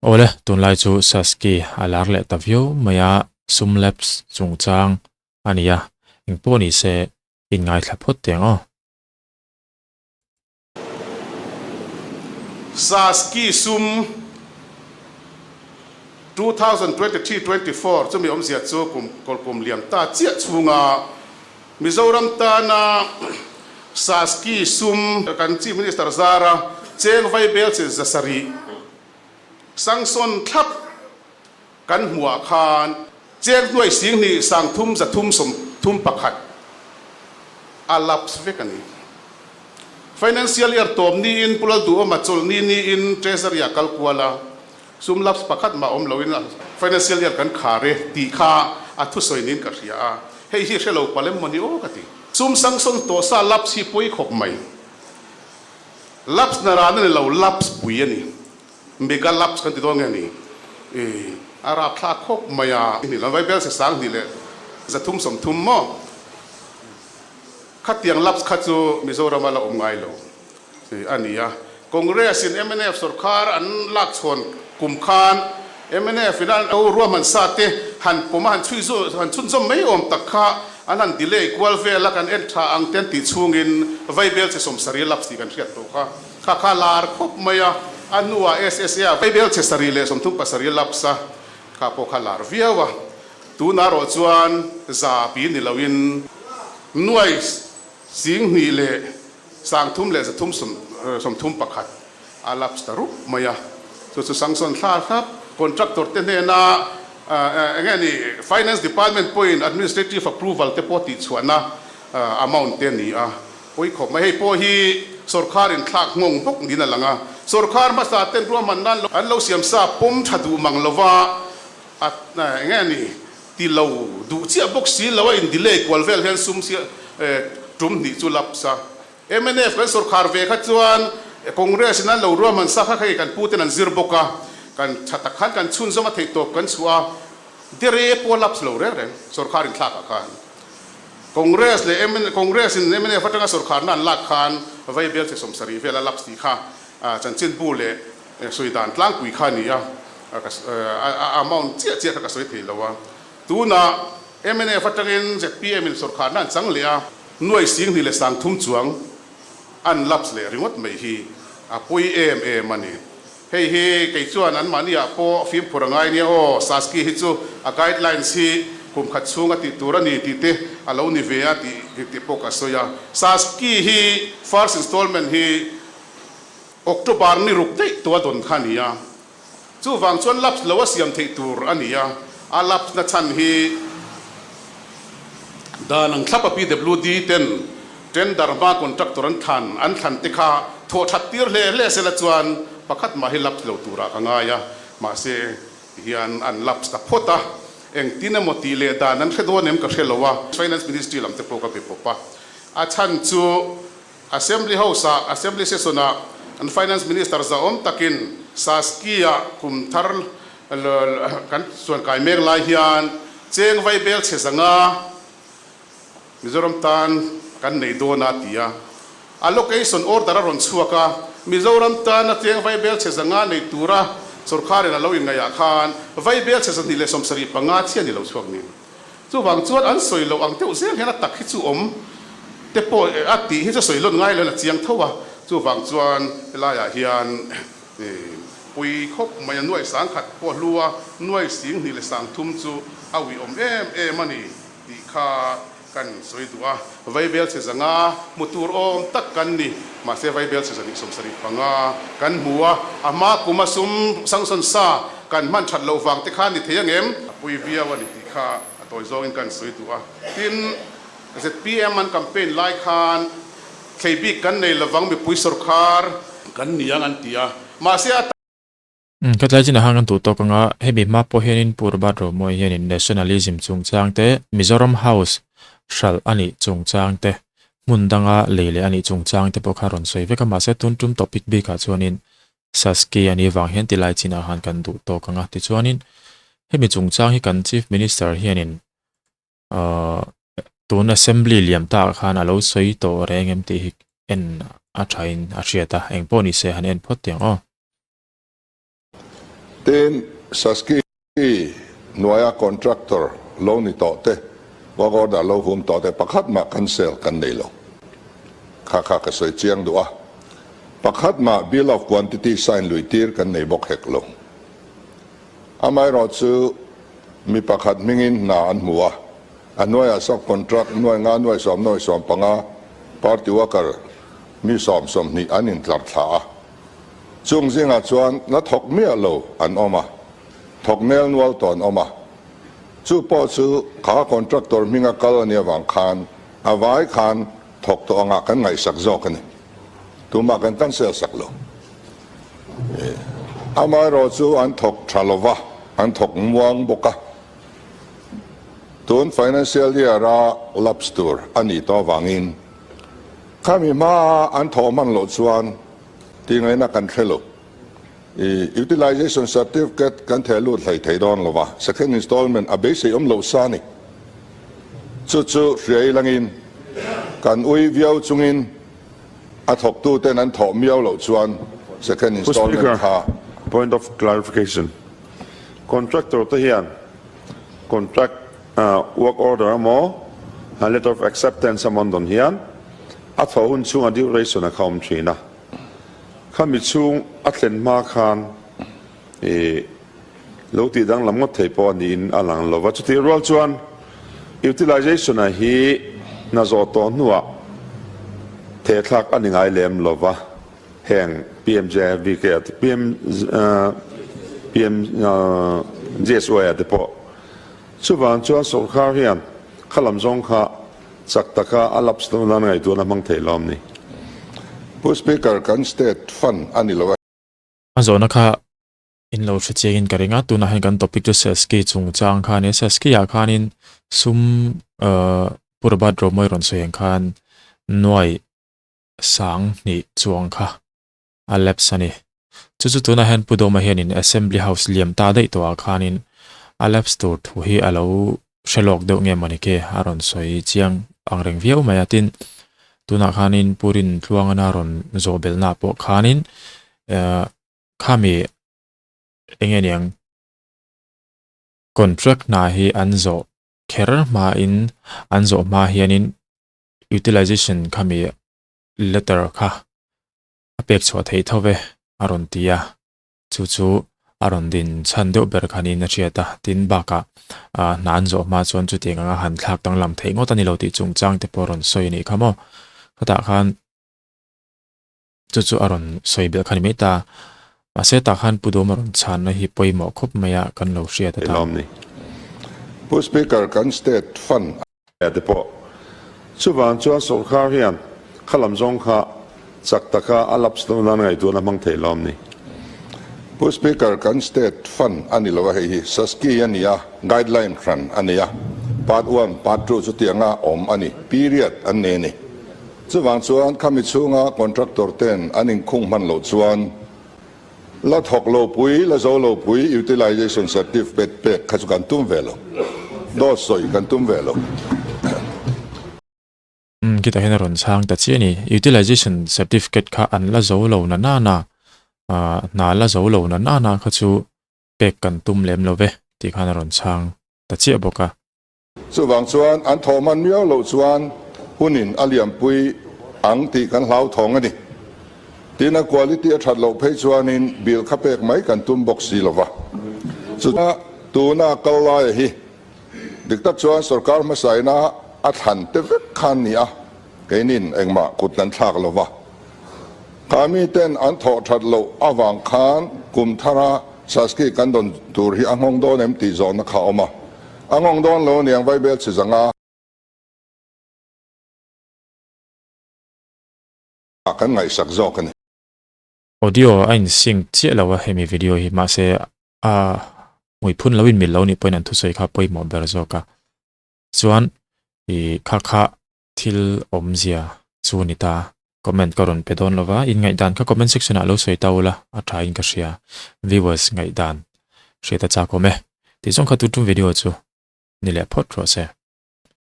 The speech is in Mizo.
Awle, tunlai chu Saski a lar leh ta viau mai a, sum lapse chungchang a ni a, engpawh ni se inngaithla phawt teh ang aw. Saski sum 2023-24 chumi awmzia chu kum kawlkum liam ta chiah chhunga Mizoram tana Saski sum kan Chief Minister zara cheng vaibel chi zasarih sanction thlap kan hmuhah khan cheng hnuai singhnih sangthum zathum sawmthum pakhat a lapse vek a ni. Financial year tawp niin Pu Lalduhawma chawlhni niin Treasury ah kal kual a, sum lapse pakhat mah awm loin financial year kan khar e tih kha a thusawi niin ka hria a, hei hi hre lo palh em mawni aw ka ti. Sum sanction tawh sa lapse hi pawi khawp mai. Lapse na ran a ni lo, lapse pui a ni. Mega lapse kan ti dawn nge ni? Ih, a rapthlak khawp mai a. Ni lo, Vaibel 3 leh 330 maw? Khatiang lapse kha chu Mizorama la awm ngai lo a ni a. Congress in mnf sorkar an lak chhawn kum khan mnf in an lo ruahman sa te han pawm a han chhui han chhunzawm mai awm tak kha an han delay kual vel a kan en tha ang te an tih chhungin Vaibel che 70 lapse tih kan hriat tawh kha. Kha kha lar khawp mai a, a hnuah SSA ah Vaibel che 7 leh 37 lapse a kha pawh kha lar viau a. Tunah erawh chuan zapi ni loin nuai 20 leh 300 leh 331 a lapse ta rup mai a. Chu chu sanction thla thlap contractor te hnena eng nge ni Finance Department pawhin administrative approval te pawh tihchhuahna amount te a ni a. Pawi khawp mai. Hei pawh hi sawrkharin thlak nghawng bawk niin a lang a. Sawrkhar hmasa ten ruahman nan an lo siam sa pawm tha duh mang lova A eng nge ni ti lo duh chiah bawk si lo a in delay kual vel hian sum si tum hnih chu lapse a. Mnf kan sawrkhar ve kha chuan Congress in an lo ruahman sa kha hei kan pu ten an zir bawk a, kan tha tak khan kan chhunzawm a theih tawp kan chhuah a, dere pawh lapse lo reng reng sawrkhar in thlak ah khan. Congress leh Congress in mnf atanga sawrkharna an lak khan Vaibel che 70 vel a lapse tih kha chanchinbu leh Sawi dan tlangpui kha a ni a, a amount chiah chiah kha ka sawi thei lo a. Tunah mnf atangin zpm in sawrkharna an chang leh a, nuai 20 leh 30 chuang an lapse leh ringawt mai hi a pawi em em a ni. Hei hi kei chuan anmahni ah pawh fimkhur a ngai nia aw, Saski hi chu a guidelines hi kum khat chhung a tih tur a ni tih te a lo ni ve a tih te pawh ka sawi a. Saski hi first installment hi October ni ruk daih tawh a dawn kha a ni a, chuvang chuan lapse lo a siam theih tur a ni a, a lapse na chhan hi dan ang thlap a PWD ten tender hma contractor an thlan an thlan te kha thawh that tir hle hle sela chuan pakhat mah hi lapse lo turah ka ngai a, mahse hian an lapse ta phawt a, engtin emaw tih leh dan an hre dawn em ka hre lo a, Finance Ministry lam te pawh ka be pawp a, a chhan chu Assembly House-ah Assembly Session-ah an Finance Minister zahawm takin Saski-ah kum thar kan chuan kai mek lai hian cheng vaibel chhe zanga Mizoram tan kan nei dawn a ti a. Allocation order a rawn chhuak a, Mizoram tana cheng vaibel chhe zanga nei tura sawrkharin a lo inngaihah khan vaibel chhe 275 chiah ni lo chhuak ni. Chuvang chuan an sawi loh ang deuh zel hian a tak hi chu awm te pawh a tih hi chu sawi lawt ngai lo in a chiang tho a. Chuvang chuan helaiah hian pui khawp mai a nuai 10,000 pawh hlu a, nuai 20 leh 30 chu a uih awm em em a ni tih kha kan sawi duh a. Vaibel chhe zanga hmu tur awm tak kan ni. Mahse vaibel chhe 275 kan hmu a, a hma kum a sum sanction sa kan hman that loh vang te kha ni thei angem? A pui viau a ni tih kha a tawi zawngin kan sawi duh a. Tin, zpm an campaign lai khan thlei bik kan nei lovang mipui sawrkhar kan ni ang an ti a, mahse a Ka tlai chin ah khan kan duh tawk ang a, hemi hma pawh hianin Pu Robert Romawi hianin nationalism chungchang te, Mizoram House hralh a nih chungchang te, hmun danga lei leh a nih chungchang te pawh kha rawn sawi vek a, mahse tun tum topic bikah chuanin Saski a nih vang hian tilai chinah khan kan duh tawk ang a, tichuanin hemi chungchang hi kan Chief Minister hianin ahh tun Assembly liam takah khan a lo sawi tawh reng em tih hi en a thain a hriat a, engpawh ni se han en phawt teh ang aw. Tin, Saski hnuaia contractor lo ni tawh te, work order lo hum tawh te pakhat mah cancel kan nei lo. Kha kha ka sawi chiang duh a. Pakhat mah bill of quantity sign lui tir kan nei bawk hek lo. Amaherawhchu mi pakhat hmingin hna an hmu a, a hnuaiah sub-contract nuai nga nuai sawm nuai sawm panga party worker mi sawm sawmhnih an intlar thla a. Chung zingah chuan la thawk miah lo an awm a, thawk nel nual tawh an awm a. Chu pawh chu kha contractor hminga kal a nih avang khan a vai khan thawk tawh angah kan ngaihsak zawk a ni. Tumah kan cancel sak lo. Amaherawh chu an thawk tha lo va, an thawk muang bawk a. Tun financial year a lapse tur a nih tawh avangin khami hmaa an thawh hman loh chuan tih ngaihna kan hre lo. I utilization certificate kan theh lut hlei thei dawn lo va, second installment a beisei awm loh sa a ni. Chu chu hria ilangin kan ui viau chungin a thawktuten an thawh miau loh chuan second Pu installment Speaker, kha point of clarification. Contractor te hian contract work order emaw letter of acceptance emaw an dawn hian a thawh hun chhunga duration a kha awm thin a. Khami chhung a thlen hma khan i lo tih danglam ngawt thei pawh a niin a lang lo va. Chutih rual chuan utilization a hi hna zawh tawh hnuah thehthlak a ni ngai lem lo va. Heng PMJVK a te PM PMJSY a te pawh chuvang chuan sawrkar hian khalam zawng kha chak taka a lapse dawn nan ngaihtuahna hmang thei lo am ni. Pu Speaker, kan state fund a ni lo a. A zawhna kha in lo hre chiangin ka ring a, tunah hian kan topic chu Sesky chungchang kha a ni a, Sesky ah khanin sum Pu Robert Romawia rawn sawi ang khan nuai sang hnih chuang kha a lapse a ni. Chu chu tunah hian Pu Dawma hianin Assembly House liam ta daih tawhah khanin a lapse tur thu hi a lo hre lawk deuh nge mawni khi a rawn sawi chiang ang reng viau mai a. Tin, tunah khanin Pu Rintluangana rawn zawh belhnaah pawh khanin eh khami eng nge niang contract hna hi an zawh kher hmain an zawh hma hianin utilization khami letter kha a pek chhuah theih tho ve a rawn ti a, chu chu a rawn din chhan deuh ber khanin a hriat a, tin bakah ah hna an zawh hma chuan chutiang anga han thlak danglam theih ngawt a ni lo tih chungchang te pawh a rawn sawi a nih kha maw, khatah khan chu chu a rawn sawi belh kha a ni mai ta, mahse tah khan Pu Dawma rawn chhanna hi pawimawh khawp mai a kan lo hriat atan. Lawm ni. Pu Speaker, kan state fund te pawh. Chuvang chuan sawrkar hian kha lam zawng kha chak taka a lapse dawn nan ngaihtuahna hmang thei lo am ni. Pu Speaker, kan state fund a ni lo a, hei hi Saski a ni a, guideline hran a nei a, part one, part two chutianga awm a ni, period an nei a ni. Chuvang chuan khami chhunga contractor ten an inkhung hman loh chuan La thawk lo pui, la zo lo pui utilization certificate pek kha chu kan tum ve lo. Dawt sawi kan tum ve lo. Umm khitah hian a rawn chhang ta chiah a ni. Utilization certificate kha an la zo lo na nana, ah hna la zo lo na nana kha chu pek kan tum lem lo ve tih khan a rawn chhang ta chiah bawk a. Chuvang chuan an thawh hman miau loh chuan hunin a liampui ang tih kan hlauthawng a ni. Tin, a quality a that loh phei chuanin bill kha pek mai kan tum bawk si lova. Chutah tuna kal laia hi dik tak chuan sorkar hmasaina a thlan te vek khan ni a, keinin engmah kut kan thlak lova. Kha miten an thawh that loh avang khan kum thara Saski kan dawn tur hi a nghawng dawn em tih zawhna kha a awm a. A nghawng dawn lo aniang Vaibel chi zanga kan ngaihsak zawk a ni. Audio a in sync chiah lo a hemi video hi mahse a hmuiphun lo in mil lo nih pawhin an thusawi kha pawimawh ber zawk a. Chuan i kha kha thil awmzia chu ni ta. Comment ka rawn pe dawn lova, in ngaihdan kha comment section ah lo sawi ta ula, a tha in ka hria. Viewers ngaihdan hriat a chak awm e. Tih zawng kha tu tum video chu ni leh phawt rawh se.